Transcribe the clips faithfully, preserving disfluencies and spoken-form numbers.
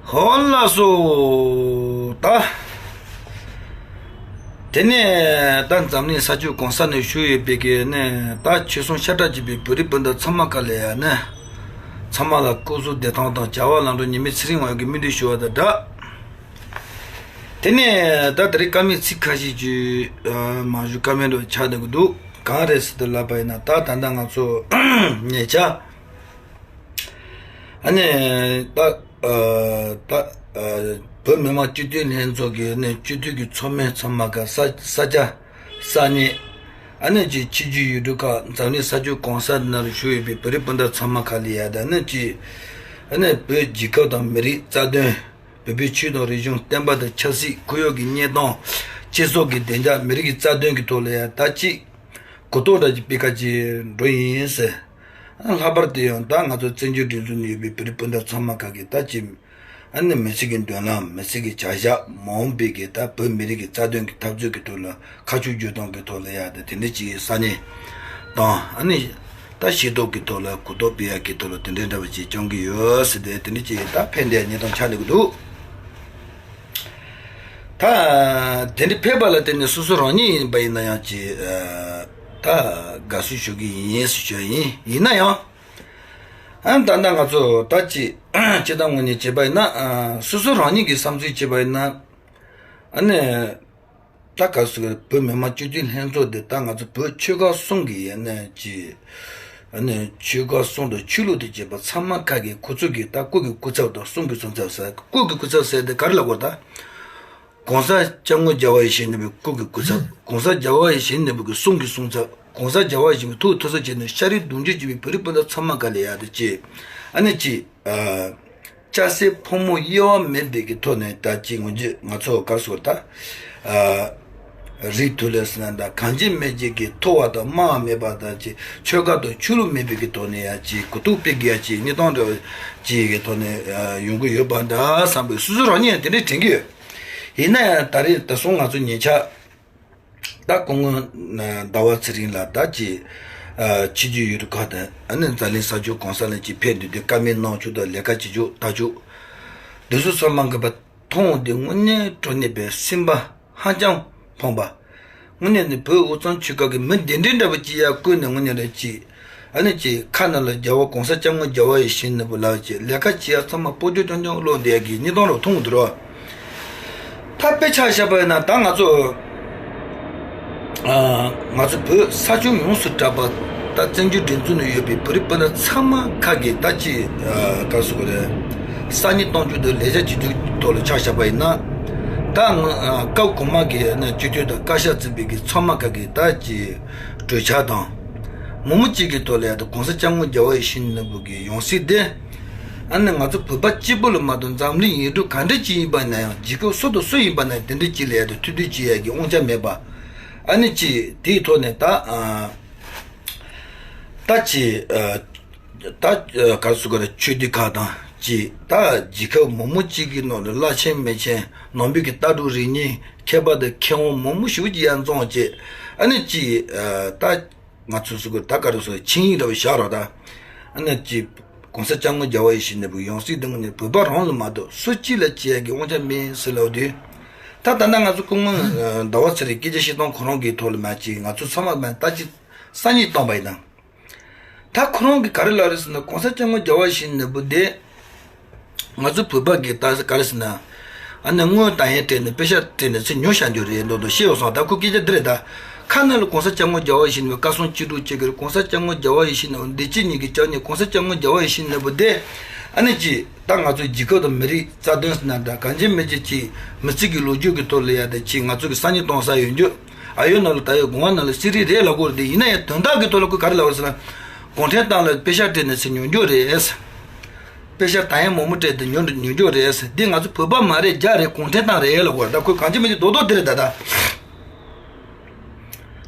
གོ་ལགས་སོ། ད། དེ་ནས་ད་འཛམ་གླིང་ས་ཕྱོགས་གང་ས་ནས་བཞུགས་ཡོད་པའི་གི་ནས་ད་ཆོལ་གསུམ་ཤ་ཁྲག་གཅིག་པའི་བོད་རིགས་སྤུན་ཟླ་ཚང་མ་ག་ལ་ཡ་ནས་ཚང་མ་ལ་སྐུ་གཟུགས་བདེ་ཐང་དང་བྱ་བ་ལམ་འགྲོ་ཉི་མའི་ཚེ་རིང་བ་གི་སྨོན་འདུན་ཞུ་བ་དང་སྦྲགས། དེ་ནས་ད་དེ་རིང་བཀའ་མོལ་ཚིག་ཁ་ཤས་ཅིག་མ་ཞུ་བཀའ་མོལ་འདྲ་ཆགས་བསྡད་ཀྱི་འདུག་གང་རེད་ཟེར་དུ་ལབ་པ་ཡིན་ན་ད་ད་ལྟ་ང་ཚོ་ཉེ་ཆར། ཨ་ནི་ད་ད་བོད་མི་མང་སྤྱི་འཐུས་ལྷན་ཚོགས་ཀྱི་ནས་སྤྱི་འཐུས་ཀྱི་ཚོགས་མི་ཚང་མ་ག་ས་ས་ཆ་ས་གནས་ཨ་ནི་ཅིག་ཕྱི་རྒྱལ་ཡུལ་གྲུ་ཁག་འཛམ་གླིང་ས་ཕྱོགས་གང་ས་ནང་ལ་བཞུགས་ཡོད་པའི་བོད་རིགས་སྤུན་ཟླ་ཚང་མ་ག་ལ་ཡ་ད་ནི་ཅིག་ཨ་ནི་བོད་རྒྱལ་ཁབ་དང་མི་རིགས་རྩ་དོན། བོད་པའི་ཆོས་དང་རིག་གཞུང་བསྟན་པ་དང་ཆབ་སྲིད་ཁོར་ཡུག་གི་གནས་སྟངས་སྤྱི་ཚོགས་ཀྱི་བདེ་འཇགས་མི་རིགས་ཀྱི་རྩ་དོན་གྱི་ཐོག་ལ་ཡང་ད་ཅིག་གོ་རྟོགས་འདྲ་ཅིག་སྤེལ་ཁ་ཅིག་འགྲོ་ཡིན་ཟེར། ལྷག་པར་དུ་ཡང་ད་ང་ཚོ་བཙན་བྱོལ་སྒྲིག་འཛུགས་ནང་ཡོད་པའི་བོད་རིགས་སྤུན་ཟླ་ཚང་མ་ག་གི་ད་ཅིག་ཨ་ནི་མི་ཚེ་གི་མདུན་ལམ་མི་ཚེ་གི་བྱ་གཞག་མ་འོངས་པའི་གི་ད་བོད་མི་རིགས་ཀྱི་རྩ་དོན་གྱི་འཐབ་རྩོད་ཀྱི་ཐོག་ལ། ཁ་ཕྱོགས་བསྒྱུར་སྟངས་ཀྱི་ཐོག་ལ་ཡ་དེ་དེ་འདྲ་ཅིག་ས་གནས་དང་ཨ་ནི་ད་ཤེས་རྟོགས་ཀྱི་ཐོག་ལ་གོ་རྟོགས་སྤེལ་ཡག་གི་ཐོག་ལ་དེ་འདྲའི་འདྲ་བ་ཅིག་སྐྱོང་གི་ཡོད་ཟེར་ཏེ་དེ་འདྲ་ཅིག་ད་ཕན་བདེ་གནས་སྟངས་ཆགས་ནས་ཀྱི་འདུག་ད་དེ་འདྲ་ཕེབས་པ་ལ་བརྟེན་ནས་སོ་སོ་རང་ཉིད་ཡིན་པ་ཡིན་ན་ཡང་ཅིག་ད་དགའ་བསུ་ཞུ་གི་ཡིན་ཟེར་ཞུ་ཡ་ཡིན། ཡིན་ན་ཡང་ཨ་ད་ལྟ་ང་ཚོ་ད་ཅིག་སྤྱི་བཏང་ངོས་ནས་བྱས་པ་ཡིན་ན་སོ་སོ་རང་ཉིད་ཀྱི་བསམ་ཚུལ་བྱས་པ་ཡིན་ན་ཨ་ནི། ད་ག་ཟེར་བོད་མི་མང་སྤྱི་འཐུས་ལྷན་ཚོགས་འདི་ད་ང་ཚོ་བོད་ཆོལ་ཁ་གསུམ་གྱི་ཡ་ནས་ཀྱི་ཨ་ནི་ཆོལ་ཁ་གསུམ་དང་ཆོས་ལུགས་དང་བཅས་པ་ཚང་མ་ཁ་གི་ཁོ་ཚོ་གི་ད་སྐུ་གི་སྐུ་ཚབ་དང་གསུང་གི་གསུང་ཚབ་ཟེར། སྐུ་གི་སྐུ་ཚབ་ཟེར་དེ་ག་རེ་ལབ་དགོས་ད། གོང་ས་སྐྱབས་མགོན་རྒྱལ་བ་ཡིད་བཞིན་ནོར་བུའི་སྐུ་གི་སྐུ་ཚབ། གོང་ས་རྒྱལ་བ་ཡིད་བཞིན་ནོར་བུ་གི་གསུང་གི་གསུང་ཚབ། གོང་ས་རྒྱལ་བ་ཡིད་བཞིན་ནོར་བུ་ཐུགས་ཐུགས་གསོ་བྱས་ནས་ཤ་རུས་གདུང་རྒྱུད་གཅིག་པའི་བོད་རིགས་སྤུན་ཟླ་ཚང་མ་ག་ལ་ཡ་དེ་ཅི་ཨ་ནི་ཅི། སྐྱ་སེར་ཕོ་མོ་དབྱེ་བ་མེད་པའི་གི་ཐོག་ནས་ད་ཅིག་ངོས་འཛིན་ང་ཚོ་ག་རེ་ཟེར་ད། རིགས་མཐུན་ལས་ཟེར་ན་ད་གང་བྱེད་མི་བྱེད་ཀྱི་ཐོ་བ་དང་དམའ་བ་མེད་པ་དང་ཅིག་ཆོལ་ཁ་དང་ཆོས་ལུགས་མེད་པའི་གི་ཐོག་ནས་ཡ་ཅིག་གོ་རྟོགས་སྤེལ་དགོས་ཡ་ཅིག་གནས་སྟངས་འདྲ་བ་ཅིག་གི་ཐོག་ནས་ཡོང་གི་ཡོད་པ་འདྲ་བསམ་པའི་སོ་སོ་རང་ཉིད་ཡང་དེ་འདྲའི་དྲན་གྱི་ཡོད། ཡིན་ན་ཡང་ད་རེས་ད་སོང་ང་ཚོ་ཉེ་ཆར། ད་སྐུ་ངོ་ཟླ་བ་ཚེ་རིང་ལགས་ད་ཅི། ཕྱི་རྒྱལ་ཡུལ་གྲུ་ཁག་དང་ཨ་ནི་འཛམ་གླིང་ས་ཕྱོགས་གང་ས་ལ་ཅིག་ཕེབས་འདུག་དུས་བཀའ་མོལ་གནང་ཕྱོགས་དང་ལས་ཀ་བྱེད་ཕྱོགས་ལྟ་ཕྱོགས། འདི་ཚོ་ཚང་མ་གི་པ་མཐོང་དུས་དངོས་གནས་དྲང་གནས་པའི་སེམས་པ་ཧ་ཅང་ཕངས་པ། དངོས་གནས་ནི་བོད་དབུས་གཙང་ཆོལ་ཁ་གི་མི་འདི་འདྲའི་འདྲ་པོ་ཅིག་ཡར་བསྐོས་ནས་དངོས་གནས་རེད་ཅིག་ཨ་ནི་ཅིག་ཁ་ནང་ལ་རྒྱལ་བ་གོང་ས་སྐྱབས་མགོན་རྒྱལ་བ་ཡིད་བཞིན་ནོར་བུ་ལགས་ཀྱི་ལས་ཀ་བྱེད་ཡ་ཚང་མ་སྤོ་ཅོ་ཅོང་ཅོང་ཀློག་བསྡད་ཡ་གི་གནས་སྟངས་རུ་མཐོང་འདུག་རོ། ད་དཔེ་ཆ་བཞག་པ་ཡིན་ན་ད་ང་ཚོ་ཨ་ང་ཚོ་བོད་ས་ཕྱོགས་ཡོངས་སུ་གྲགས་པ་ད་བཙན་བྱོལ་སྒྲིག་འཛུགས་ནང་ཡོད་པའི་བོད་རིགས་སྤུན་ཟླ་ཚང་མ་ཁ་གི་ད་ཅི་ཨ་ག་རེ་ཟེར་དགོས་རེད། སང་ཉིན་གཏོང་རྒྱུ་དང་ལས་བྱ་བྱེད་རྒྱུ་ཐོག་ལ་ཆ་བཞག་པ་ཡིན་ན། ད་ང་ཨ་སྐབས་གོང་མ་གི་ནས་སྤྱི་འཐུས་དང་བཀའ་ཤག་བརྩིས་པའི་གི་ཚང་མ་ཁ་གི་ད་ཅི་གྲོས་འཆར་དང་། མང་པོ་གཅིག་གི་ཐོག་ལ་ཡ་ད་གོང་ས་སྐྱབས་མགོན་རྒྱལ་བ་ཡིད་བཞིན་ནོར་བུ་གི་ཡང་སྲིད་དེ། ཨ་ནི་ང་ཚོ་བོད་པ་གཅིག་པུ་ལ་མ་གཏོགས་འཛམ་གླིང་ཡུལ་གྲུ་ག་འདྲ་ཅིག་ཡིན་པ་ན་ཡང་རྒྱལ་ཁབ་སུ་དང་སུ་ཡིན་པ་ན་ཡང་དེ་འདྲ་ཅིག་ལ་ཡ་ད་ཐུགས་འདོད་བྱེད་ཡ་གི་དབང་ཆ་མེད་པ། ཨ་ནི་ཅི་དེའི་ཐོག་ནས་ད་ཨ་ད་ཅི་ཨ་ད་ཨ་ག་རེ་ཟེར་དགོས་རེད། ཆོས་སྡེ་ཁག་དང་ཅི་ད་རྒྱལ་ཁབ་མང་པོ་གཅིག་གི་ནང་ལ་བླ་ཆེན་མི་ཆེན་ནང་པའི་གི་ལྟ་གྲུབ་རིག་གནས་མཁས་པ་དང་མཁས་དབང་མང་པོ་ཞེ་པོ་ཅིག་ཡར་འཛོམས་བྱས་ཨ་ནི་ཅི་ཨ་ད། ང་ཚོ་སུ་གུ་ད་ག་རུ་སོ་ཆིངས་ཡིག་འདྲ་བོ་བཞག་རོགས་ད། ཨ་ནི་ཅི། གོང་ས་སྐྱབས་མགོན་རྒྱལ་བ་ཡིད་བཞིན་ནོར་བུ་ཡང་སྲིད་དེ་ངོས་ནས་བོད་པ་རང་ལ་མ་གཏོགས་སུ་གཅིག་ལ་བྱེད་ཡ་གི་དབང་ཆ་མེད་ཟེར་ལབ་དུས། ད་ད་ལྟ་ང་ཚོ་སྐུ་ངོ་ཟླ་བ་ཚེ་རིང་སྐད་ཆ་བཤད་སྟངས་ཁོ་རང་གི་ཐོག་ལ་མ་ཅི་ང་ཚོ་ཚང་མ་མ་ད་ཅི་སང་ཉིན་གཏོང་པ་ཡིན་ན། ད་ཁོ་རང་གི་ག་རེ་ལབ་རེད་ཟེར་ན་གོང་ས་སྐྱབས་མགོན་རྒྱལ་བ་ཡིད་བཞིན་ནོར་བུ་དེ། ང་ཚོ་བོད་པ་གི་ད་ག་རེ་ཟེར་ན། ཨ་ནི་དངུལ་དང་ཡན་སྤྲད་ནས་པེ་ཤག་སྤྲད་ནས་ཚེ་ཉོ་བཞག་རྒྱུ་རེད་མདོག་མདོག་བཤད་ཡོད་སོང་། ད་ཁོ་སྐད་ཆ་འདི་རེད་ད། ཁ་ནང་ལ་གོང་ས་སྐྱབས་མགོན་རྒྱལ་བ་ཡིད་བཞིན་ནོར་བུ་བཀའ་གསུང་ཅི་སྒྲུབ་བྱེད་ཀྱི་རེད། གོང་ས་སྐྱབས་མགོན་རྒྱལ་བ་ཡིད་བཞིན་ནོར་བུ་འདི་ཅི་ཉིད་ཀྱི་སྐྱབས་གནས་གོང་ས་སྐྱབས་མགོན་རྒྱལ་བ་ཡིད་བཞིན་ནོར་བུ་དེ། ཨ་ནི་ཅི། ད་ང་ཚོ་རྒྱལ་ཁབ་དང་མི་རིགས་རྩ་དོན་ཟེར་ན་འདྲ་གང་ཅི་མི་ཅི་ཅི། མི་ཚེ་གི་ལོ་རྒྱུས་ཀྱི་ཐོག་ལ་ཡ་དེ་ཅི་ང་ཚོ་གི་སང་ཉིན་གཏོང་ས་ཡོད་རྒྱུ། ཨ་ཡོད་ནང་ལ་ད་ཡོད་དགོངས་པ་ནང་ལ་སི་རི་རེད་ལབ་དགོས་རེད་དེ་ཡིན་ན་ཡང་དོན་དག་གི་ཐོག་ལ་ཁོས་ག་རེ་ལབ་པ་ཟེར་ན། གུང་ཁྲན་ཏང་ལ་པེ་ཤག་སྤྲད་ནས་ཚེ་ཉོ་རྒྱུ་རེད། པེ་ཤག་ད་ཡང་མང་པོ་སྤྲད་དེ་ཉོ་ཉོ་རྒྱུ་རེད། འདི་ང་ཚོ་བོད་པ་མ་རེད། རྒྱ་རེད། གུང་ཁྲན་ཏང་རེད་ལབ་དགོས་རེད། ད་ཁོས་གང་ཅི་མི་ཅི་རྡོག་རྡོག་དེ་རེད་ད་ད།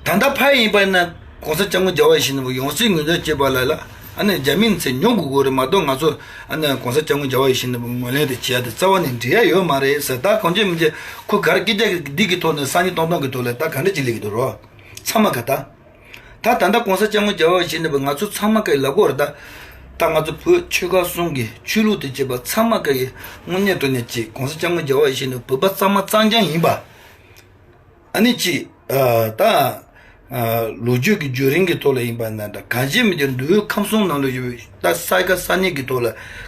ད་ལྟ་ཕ་ཡིན་པ་ཡིན་ན་གོང་ས་སྐྱབས་མགོན་རྒྱལ་བ་ཡིད་བཞིན་ནོར་བུ་ཡང་སྲིད་ངོས་འཛིན་བྱེད་པ་ལ་ལ་ཨ་ནི་རྒྱ་མིའི་ཚེ་ཉོ་དགོས་དགོས་རེད་མ་གཏོགས་ང་ཚོ་ཨ་ནི་གོང་ས་སྐྱབས་མགོན་རྒྱལ་བ་ཡིད་བཞིན་ནོར་བུ་ངོས་ལེན་དེ་བྱེད་ཡ་དེ་རྩ་བ་ནས་འགྲིག་ཡ་ཡོད་མ་རེད་ཟེར། ད་གང་ཅི་མི་ཅི་ཁོས་ག་རེ་སྐད་ཆ་འདི་གི་ཐོག་ནས་སང་ཉིན་གཏོང་གཏོང་གི་ཐོག་ལ་ད་ག་འདྲ་ཅིག་ལས་ཀྱི་འདུག་རོ། ཚང་མ་ག་ད། ད་ད་ལྟ་གོང་ས་སྐྱབས་མགོན་རྒྱལ་བ་ཡིད་བཞིན་ནོར་བུ་ང་ཚོ་ཚང་མ་གིས་ལབ་དགོས་རེད་ད། ད་ང་ཚོ་བོད་ཆོལ་ཁ་གསུམ་གྱི་ཆོས་ལུགས་དང་བཅས་པ་ཚང་མ་ག་གི་དངོས་གནས་དྲང་གནས་ཅིག་གོང་ས་སྐྱབས་མགོན་རྒྱལ་བ་ཡིད་བཞིན་ནོར་བུ་བོད་པ་གཙང་མ་གཙང་རྐྱང་ཡིན་པ། ཨ་ནི་ཅིག་ཨ་ད་ཨ་ལོ་རྒྱུས་ཀྱི་བརྒྱུད་རིམ་གྱི་ཐོག་ལ་ཡིན་པ་ན་འདྲ། གངས་ཅན་མི་རྒྱུད་འདུལ་བའི་ཁམས་གསུམ་ནང་ལ་ཡོད་པའི་ད་ས་ཡ་ས་གནས་ཀྱི་ཐོག་ལ་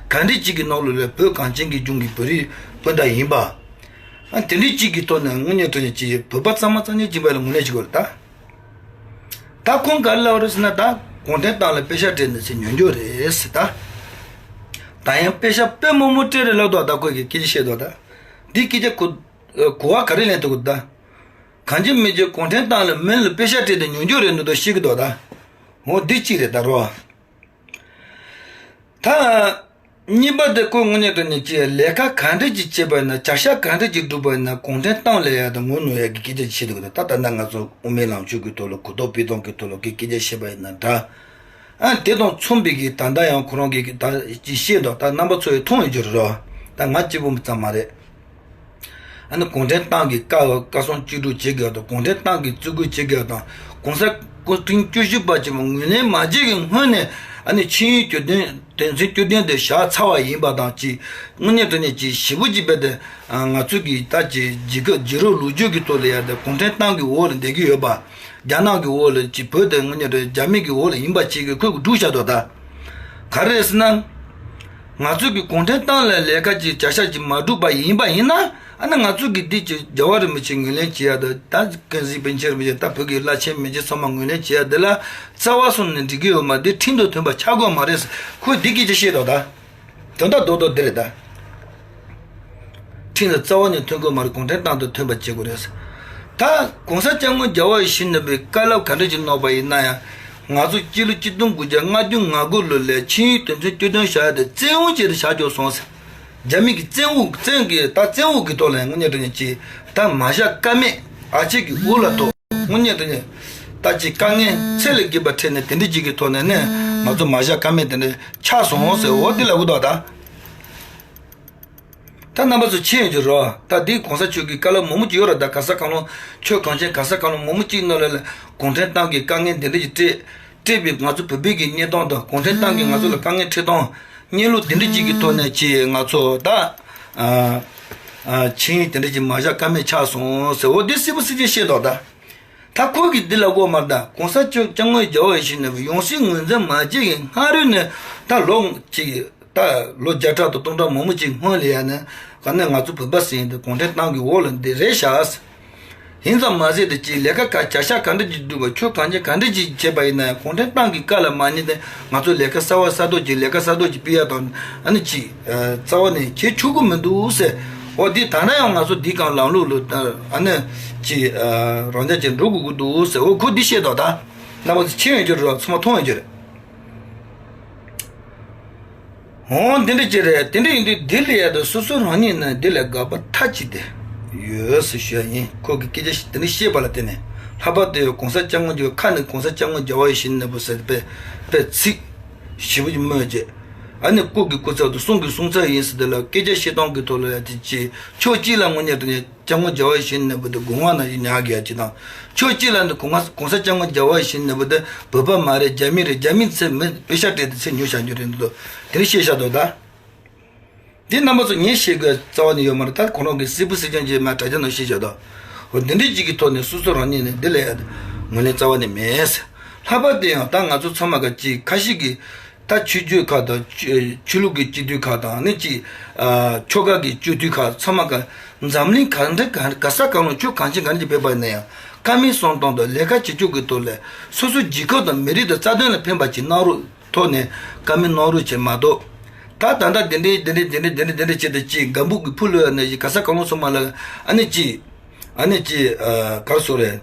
ག་འདྲ་ཅིག་གི་ནང་ལ་ལས་བོད་གངས་ཅན་གྱི་ལྗོངས་ཀྱི་བོད་རིགས་སྤུན་ཟླ་ཡིན་པ། ཨ་དེ་འདྲ་ཅིག་གི་ཐོག་ནས་དངོས་གནས་དྲང་གནས་ཅིག་བོད་པ་གཙང་མ་གཙང་རྐྱང་ཅིག་ཡིན་པ་ལ་ངོས་ལེན་བྱེད་དགོས་རེད་ད། ད་ཁོང་ག་རེ་ལབ་རེད་ཟེར་ན། ད་གུང་ཁྲན་ཏང་ལ་པེ་ཤག་སྤྲད་ནས་ཟེར་ཉོ་རྒྱུ་རེད་ཟེར་ད། ད་ཡང་པེ་ཤག་དཔེ་མང་པོ་སྤྲད་རེད་ལབ་འདུག་ད་ཁོས་ཀྱི་སྐད་ཆ་བཤད་འདུག་ད་འདི་སྐད་ཆ་གོ་གོ་བ་ག་རེ་ལེན་ཐུབ་ཀྱི་འདུག་ད། གང་ཅི་མི་ཅི་གུང་ཁྲན་ཏང་ལ་མི་ལ་པེ་ཤག་སྤྲད་དེ་ཉོ་རྒྱུ་རེད་འདུག་ད་བཤད་ཀྱི་འདུག་ད། འོ་འདི་གཅིག་རེད་ད་རོ། ད། གཉིས་པ་དེ་ཁོས་དངོས་གནས་དྲང་གནས་ཀྱི་ལས་ཀ་ག་འདྲ་ཅིག་བྱས་པ་ཡིན་ན། བྱ་གཞག་ག་འདྲ་ཅིག་བསྒྲུབས་པ་ཡིན་ན་གུང་ཁྲན་ཏང་ལ་ཡ་དང་ངོ་གནོང་ཡ་གི་སྐད་ཆ་བཤད་འདུག་ད་ད་ལྟ་ང་ཚོ་དབུ་མའི་ལམ་ཕྱོགས་ཀྱི་ཐོག་ལ་གོ་རྟོགས་སྤེལ་གཏོང་གི་ཐོག་ལ་གི་སྐད་ཆ་བཤད་པ་ཡིན་ན་འདྲ། ཨ་དེ་དང་མཚུངས་པའི་གི་ད་ལྟ་ཡང་ཁོ་རང་གི་ད་ཅིག་བཤད་འདུག་ད་རྣམ་པ་ཚོ་ཡི་མཐོང་ཡོད་རྒྱུ་རེད་རོ། ད་ང་གཅིག་པུ་ཙམ་མ་རེད། ཨ་ནི་གུང་ཁྲན་ཏང་གི་བཀའ་བཀའ་གསུང་བཅུད་སྒྲུབ་བྱེད་དགོས་དང་། གུང་ཁྲན་ཏང་གི་བརྩི་བཀུར་བྱེད་དགོས་དང་། གོང་ས་སྐུ་ཕྲེང་བཅུ་བཞི་པ་ཆེན་པོ་ངོས་ལེན་མ་བྱས་ཀྱི་སྔོན་ནས་ཨ་ནི་ཆིངས་ཡིག་དོན་ཚན་དོན་ཚན་བཅུ་བདུན་དེ་བཞག་ཚར་བ་ཡིན་པ་དང་གཅིག་དངོས་གནས་དྲང་གནས་ཀྱི་ཞེ་པོ་ཅིག་རྦད་དེ་ང་ཚོ་གི་ད་ཀྱི་རྒྱལ་ཁབ་རྒྱལ་རབས་ལོ་རྒྱུས་ཀྱི་ཐོག་ལ་ཡ་དེ་གུང་ཁྲན་ཏང་གི་འོག་ལ་བསྡད་ཀྱི་ཡོད་པ། རྒྱ་ནག་གི་འོག་ལ་ཅིག་བོད་དེ་དངོས་གནས་དྲང་རྒྱ་མི་གི་འོག་ལ་ཡིན་པ་ཅིག་གི་ཁོས་སྒྲུག་བཞག་འདུག་ད། ག་རེ་རེད་ཟེར་ན། ང་ཚོ་གི་གུང་ཁྲན་ཏང་ལ་ལས་ཀ་ཅིག་བྱ་གཞག་ཅིག་མ་བསྒྲུབས་པ་ཡིན་པ་ཡིན་ན། ཨ་ནི་ང་ཚོ་གི་འདི་ཅིག་རྒྱལ་བ་རིན་པོ་ཆེ་ངོས་ལེན་བྱེད་ཡ་དང་། ད་ཀུན་གཟིགས་པཎ་ཆེན་རིན་པོ་ཆེ། ད་བོད་ཀྱི་བླ་ཆེན་མི་ཆེན་ཚང་མ་ངོས་ལེན་བྱེད་ཡ་འདི་ལ་རྩ་བ་གསུམ་ནས་འགྲིག་གི་ཡོད་མ་རེད། འདི་ཁྲིམས་དང་མཐུན་པ་ཆགས་དགོས་མ་རེད་ཟེར་ཁོས་འདི་སྐད་ཆ་བཤད་འདུག་ད། དོན་དག་རྡོག་རྡོག་འདི་རེད་ད། ཁྲིམས་དང་རྩ་བ་ནས་མཐུན་དགོས་མ་རེད། གུང་ཁྲན་ཏང་དང་མཐུན་པ་བྱེད་དགོས་རེད། ད་གོང་ས་སྐྱབས་མགོན་རྒྱལ་བ་ཡིད་བཞིན་ནོར་བུས་བཀའ་སློབ་ག་འདྲ་ཅིག་གནང་བ་ཡིན་ན་ཡང་། ང་ཚོ་སྤྱི་ལོ་གཅིག་སྟོང་དགུ་བརྒྱ་ལྔ་བཅུ་ང་དགུ་ལོ་ལ་ཆིངས་ཡིག་དོན་ཚན་བཅུ་བདུན་བཞག་ཡ་དེ་བཙན་འོག་བྱས་ཏེ་བཞག་ཆོག་སོང་ཟེར། རྒྱ་མི་གི་བཙན་འོག་བཙན་གྱི་ད་བཙན་འོག་གི་ཐོག་ལ་དངོས་གནས་དྲང་གནས་ཀྱི་ད་མ་བཞག་ཀ་མེད། ཨ་ཅེ་གི་འོག་ལ་ཐོག་དངོས་གནས་དྲང་གནས་ད་ཅིག་དཀའ་ངལ་ཚད་ལས་བརྒལ་བ་འཕྲད་ནས་དེ་འདྲ་ཅིག་གི་ཐོག་ནས་ནས་ང་ཚོ་མ་བཞག་ཀ་མེད་དེ་འདྲ་ཆགས་སོང་ཟེར། འོ་འདི་ལབ་གི་འདུག་ད། ད་རྣམ་པ་ཚོ་མཁྱེན་ཡོད་ཀྱི་རེད། ད་འདི་གོང་ས་མཆོག་གི་བཀའ་སློབ་མང་པོ་ཅིག་ཡོད་རེད། ད་ག་ས་གང་ལ་ཆོས་གངས་ཅན་ག་ས་གང་ལ་མང་པོ་ཅིག་ནང་ལ་ལ་གུང་ཁྲན་ཏང་གི་དཀའ་ངལ་འདི་འདྲ་ཞིག་སྤྲད་སྤྲད་པའི་ང་ཚོ་བོད་པའི་གི་གནས་སྟངས་དང་། གུང་ཁྲན་ཏང་གིས་ང་ཚོ་ལ་དཀའ་ངལ་འཕྲད་སྟངས་གནས་ལུགས་འདི་འདྲ་ཅིག་གི་ཐོག་ནས་ཅིག་ང་ཚོ་ད་ཨ་ཨ་ཆིངས་ཡིག་འདི་འདྲ་ཅིག་མ་བཞག་ཀ་མེད་ཆགས་སོང་ཟེར། འོ་འདི་སིལ་བུ་སིལ་ཅིག་བཤད་འདུག་ད། ད་ཁོ་གིས་འདི་ལབ་དགོས་མ་རེད། ད་གོང་ས་མཆོག་སྐྱབས་མགོན་རྒྱལ་བ་ཡིད་བཞིན་ནོར་བུ་ཡང་སྲིད་ངོས་འཛིན་མ་བྱས་ཀྱི་སྔ་རོལ་ནས་ད་ལོ་གཅིག་ད་ལོ་བརྒྱ་ཕྲག་དང་སྟོང་ཕྲག་མང་པོ་ཅིག་སྔོན་ལ་ཡ་ནས་ག་ནས་ང་ཚོ་བོད་པ་ཟེར་ཡིན་དེ་གུང་ཁྲན་ཏང་གི་འོག་ལ་འདི་རེད་ཤག་ཡིན་ཙམ་མ་ཟད་དེ་ཅིག་ལས་ཀ་ག་བྱ་བཞག་ག་འདྲ་ཅིག་སྒྲུབ་པ། ཆོས་གངས་ཅན་ག་འདྲ་ཅིག་བྱེད་པ་ཡིན་ན་ཡང་གུང་ཁྲན་ཏང་གི་བཀའ་ལ་མ་ཉན་ཏེ་ང་ཚོ་ལས་ཀ་གསར་བ་གསར་གཏོད་ཅིག་ལས་ཀ་གསར་གཏོད་ཅིག་སྤེལ་ཡ་དང་ཨ་ནི་ཅིག་རྩ་བ་ནས་བྱེད་ཆོག་གི་མི་འདུག་ཟེར། འོ་འདི་ད་ནས་ཡང་ང་ཚོ་འདི་གང་ལམ་ལུགས་ལ་ཨ་ནི་ཅིག་རང་རྐྱ་ཅིག་འགྲོ་དགོས་ཀྱི་འདུག་ཟེར། འོ་ཁོ་འདི་བཤད་དོ། ད་རྣམ་པ་ཚོ་མཁྱེན་ཡོད་རྒྱུ་རེད། ཚང་མ་མཐོང་ཡོད་རྒྱུ་རེད། འོ་འདི་འདྲ་ཅིག་རེད། དེ་འདྲ་ཡིན་དུས་འདི་ལས་ཡ་དང་སོ་སོ་རང་ཉིད་ནི་འདི་ལས་དགག་པ་མཐའ་གཅིག་ཏུ་ཡོད་ཟེར་ཞུ་ཡ་ཡིན། ཁོ་གི་སྐད་ཆ་དེ་འདྲ་བཤད་པ་ལ་བརྟེན་ནས། ལྷག་པར་དུ་གོང་ས་སྐྱབས་མགོན་གྱི་ཁ་ནས་གོང་ས་སྐྱབས་མགོན་རྒྱལ་བ་ཡིད་བཞིན་ནོར་བུ་ཟེར་པའི་པའི་ཚིག་ཞེ་པོ་ཅིག་སྨོས་རྗེས། ཨ་ནི་སྐུ་གི་སྐུ་ཚབ་དང་གསུང་གི་གསུང་ཚབ་ཡིན་ཟེར། དེ་ལ་སྐད་ཆ་བཤད་སྟངས་ཀྱི་ཐོག་ལ་ཡ་དེ་ཅིག་ཕྱོགས་གཅིག་ལ་དངོས་གནས་དྲང་གནས་སྐྱབས་མགོན་རྒྱལ་བ་ཡིད་བཞིན་ནོར་བུ་དེ་དགོངས་པ་ནང་བཞིན་ཉར་དགོས་ཡ་ཅིག་དང་། ཕྱོགས་གཅིག་ལ་ནི་གོང་ས་གོང་ས་སྐྱབས་མགོན་རྒྱལ་བ་ཡིད་བཞིན་ནོར་བུ་དེ་བོད་པ་མ་རེད། རྒྱ་མི་རེད། རྒྱ་མི་ཚེ་མི་པེ་ཤག་སྤྲད་དེ་ཚེ་ཉོ་བཞག་རྒྱུ་རེད་འདུག་དེ་འདྲ་བཤད་བཞག་འདུག་ད། འདི་རྣམ་པ་ཚོ་ངས་བཤད་དགོས་རྩ་བ་ནས་ཡོད་མ་རེད། ད་ཁོ་རང་གིས་སིལ་བུ་སིལ་རྐྱང་ཅིག་མ་དྲ་རྒྱ་ནང་བཤད་བཞག་འདུག་འོ་འདི་འདྲའི་ཅིག་གི་ཐོག་ནས་སོ་སོ་རང་ཉིད་ནས་འདི་ལས་ངོས་ལེན་རྩ་བ་ནས་མེད། ལྷག་པར་དུ་ཡང་ད་ང་ཚོ་ཚང་མ་ག་ཅིག་ཁ་ཤས་ཀྱིས་ད་ཆོས་བརྒྱུད་ཁག་དང་ཆོས་ཆོས་ལུགས་ཀྱི་སྤྱི་འཐུས་ཁག་དང་ནི་ཅིག་ཨ་ཆོལ་ཁ་གི་སྤྱི་འཐུས་ཁག་ཚང་མ་ག་འཛམ་གླིང་ག་འདྲ་ག་ག་ས་གང་ལ་ཆོས་གངས་ཅན་ག་འདྲ་ཅིག་སྤེལ་བ་ཡིན་ན་ཡང་ཀ་མེད་གསང་སྟངས་དང་ལས་ཀ་བྱེད་ཕྱོགས་ཀྱི་ཐོག་ལ་སོ་སོའི་རྒྱལ་ཁབ་དང་མི་རིགས་དང་རྩ་དོན་ལ་ཕན་པ་ཅིག་གནང་རོགས་ཐོག་ནས་བཀའ་མོལ་གནང་རོགས་བྱེད་མ་གཏོགས། ད་ད་ལྟ་དེ་འདྲའི་དེ་འདྲའི་དེ་འདྲའི་དེ་འདྲའི་དེ་འདྲའི་བྱས་ཏེ་ཅིག་སྒམ་པོ་གི་ཕུ་ལོས་ནས་ཅིག་ག་ས་གང་ལོ་སོ་མ་ལ་ཨ་ནི་ཅིག་ཨ་ནི་ཅིག་ཨ་ག་རེ་ཟེར་རེད།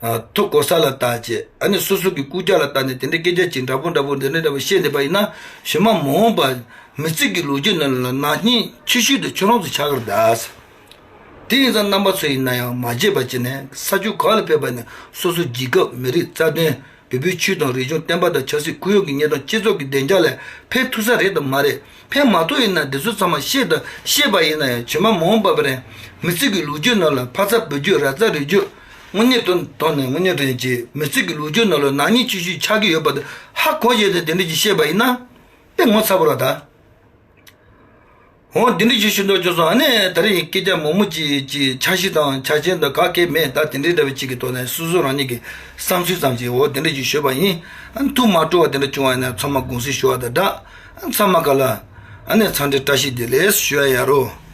ཨ་ཐུག་གོ་ས་ལ་བལྟས་བྱས། ཨ་ནི་སོ་སོ་གི་རྐུབ་བཀྱག་ལ་བལྟས་ནས་དེ་འདྲའི་སྐད་ཆ་ཅིག་འདྲ་པོ་འདྲ་པོ་དེ་འདྲ་འདྲ་པོ་བཤད་བསྡད་པ་ཡིན་ན། གཞན་མ་མ་འོངས་པ་མི་ཚེ་གི་ལོ་རྒྱུས་ནང་ལ་ནག་ཉེས་ཆེ་ཤོས་དེ་ཁྱོད་རང་ཚོ་ཆགས་ཀྱི་རེད་ད། དེ་ཡིན་ཙང་རྣམ་པ་ཚོ་ཡིན་ན་ཡང་མ་བརྗེད་པ་བྱས་ནས་ས་ཕྱོགས་གང་ལ་ཕེབས་པ་ནས་སོ་སོ་རྒྱལ་ཁབ་མི་རིགས་རྩ་དོན། བོད་པའི་ཆོས་དང་རིག་གཞུང་བསྟན་པ་དང་ཆབ་སྲིད་ཁོར་ཡུག་གི་གནས་སྟངས་སྤྱི་ཚོགས་ཀྱི་བདེ་འཇགས་ལ་ཕན་ཐོགས་ས་རེད་དམ་མ་རེད། ཕན་མ་ཐོགས་ཡིན་ན་འདི་ཚོ་ཚང་མ་ཤེས་དང་ཤེས་པ་ཡིན་ན་ཡང་རྗེས་མ་མ་འོངས་པ་བར་མི་ཚེ་གི་ལོ་རྒྱུས་ནང་ལ་ཕ་ཚ་བུ་རྒྱུད་ར་ཚ་རུས་རྒྱུད་དངོས་གནས་དོན་ཐོག་ནས་དངོས་གནས་དོན་གྱི་མི་ཚེ་གི་ལོ་རྒྱུས་ནང་ལ་ནག་ཉེས་ཆེ་ཤོས་ཆགས་ཀྱི་ཡོད་པ་དེ་ཧ་གོ་བྱས་ཏེ་དེ་འདྲ་ཅིག་བཤད་པ་ཡིན་ན། དེ་ངོ་ཚ་པོ་ར་ད། འོ་འདི་འདྲ་ཅིག་ཞུ་འདོད་བྱུང་སོང་། ཨ་ནི་ད་རེས་སྐད་ཆ་མང་མོ་ཅིག་ཅིག་འཆར་གཞི་དང་འཆར་ཅན་དང་ག་གེ་མེད། ད་དེ་འདྲའི་འདྲ་བའི་ཅིག་གི་ཐོག་ནས་སོ་སོ་རང་ཉིད་ཀྱི་བསམ་ཚུལ་ཙམ་ཅིག་འོ་དེ་འདྲ་ཅིག་ཞུས་པ་ཡིན། ཨ་ནི་ཐུགས་མ་སྤྲོ་བ་དེ་འདྲ་བྱུང་བ་ཡིན་ན་ཚང་མ་དགོངས་སེལ་ཞུ་བ་དང་སྦྲགས། ཨ་ནི་ཚང་མ་ག་ལ་ཨ་ནི་འཚམས་འདྲི་བཀྲ་ཤིས་བདེ་ལེགས་ཞུ་ཡ་ཡ་རོ།